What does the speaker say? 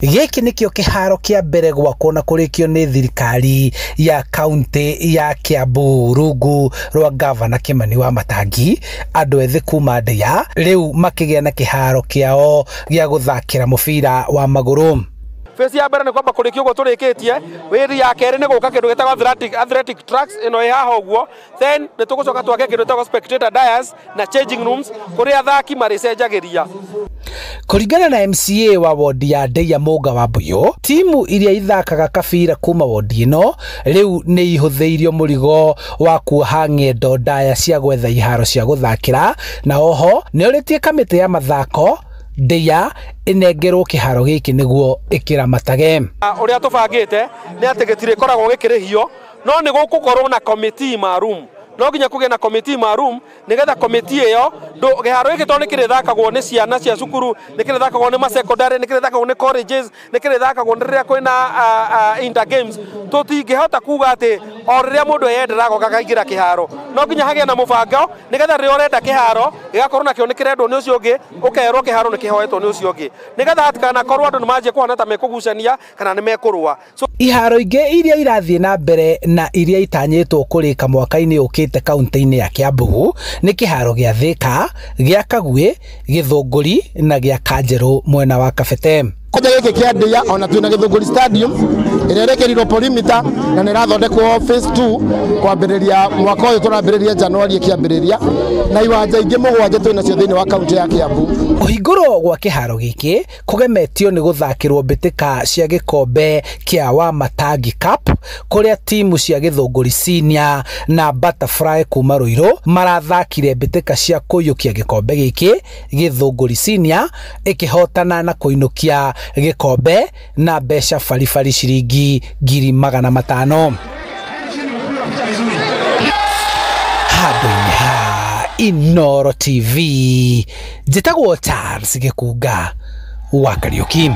Gĩkĩ nĩkĩo kĩharo kĩa mbere gwakwo na kũrĩkio nĩ thirikari ya kaunti ya Kiambu rungu rwa gavana Kimani wa Matangi. Andũ ethĩ kuma Ndĩa rĩu makĩgĩa na kĩharo kĩao gĩa gũthakĩra mũbira wa magũrũ. Phase ya mbere nĩ kwamba kũrĩkia ũguo tũrĩkĩtie. Wĩri ya kerĩ nĩ gũka kĩndũ gĩtagwo athletic tracks ĩno ĩ haha ũguo. Then nĩ tũgũcoka twake kĩndũ gĩtagwo spectator dais na changing rooms kũrĩa athaki marĩcenjagĩria. Kũringana na MCA wa wodi ya Ndeia Mũnga wa Mbũyũ, timu iria ithakaga kabira kuma wodi ĩno rĩu nĩ ihũthĩirio mũrigo wa kuoha ng'endo ndaya cia gwetha iharo cia gũthakĩra, na oho nĩ orĩtie kamĩtĩ ya mathako Ndeia ĩnengerwo kĩharo gĩkĩ nĩguo ĩkĩramatage. Ũrĩa tũbangĩte nĩ atĩ gĩtirĩkoragwo gĩkĩrĩhio, no nĩ gũgũkorwo na committee maalum. No nginya kũgĩe na committee maalum nĩgetha committee ĩyo kĩharo gĩkĩ tondũ nĩ kĩrĩthakagwo nĩ ciana cia cukuru, nĩ kĩrĩthakagwo nĩ ma-secondary, nĩ kĩrĩthakagwo nĩ colleges, nĩ kĩrĩthakagwo nĩ rĩrĩa kwĩna inter games. Tũtingĩhota kuga atĩ o rĩrĩa mũndũ eyendera agoka akaingĩra kĩharo. No nginya hagĩe na mũbango nĩgetha rĩrĩa ũrenda kĩharo gĩgakorwo nakĩo nĩ kĩrendwo nĩ ũcio ũngĩ, ũkerwo kĩharo nĩ kĩhoetwo nĩ ũcio ũngĩ, nĩgetha hatikanakorwo andũ nĩ manjie kũhana ta mekũgucania kana nĩ mekũrũa. Iharo ingĩ iria irathiĩ na mbere na iria itanyĩtwo kũrĩka mwaka-inĩ ũkĩte kaunti-inĩ ya Kiambu nĩ kĩharo gĩa Thika, gĩa Kagwĩ, Gĩthũngũri na gĩa Kanjerũ mwena wa Kabete. Kĩwanja gĩkĩ kĩa Ndeia ona twĩna Gĩthũngũri Stadium ĩrĩa ĩrekĩrirwo perimeter na nĩ ĩrathondekwo phase 2 kwambĩrĩria mwaka ũyũ, tũrambĩrĩria January ĩkĩambĩrĩria, na iwanja ingĩ mũgwanja twĩnacio thĩinĩ wa kaunti ya Kiambu. Kũhingũrwo gwa kĩharo gĩkĩ kũgemetio nĩ gũthakĩrwo mbĩtĩka cia gĩkombe kĩa Wamatangi Cup kũrĩa timu cia Gĩthũngũri Senior na Butterfly kuma Ruiru marathakire mbĩtĩka cia kũiyũkia gĩkombe gĩkĩ, Gĩthũngũri Senior ĩkĩhotana na kũinũkia gĩkombe na mbeca baribari ciringi 500,000. Handũ-inĩ ha Inooro TV, njĩtagwo Charles Gĩkunga wa Kariũki.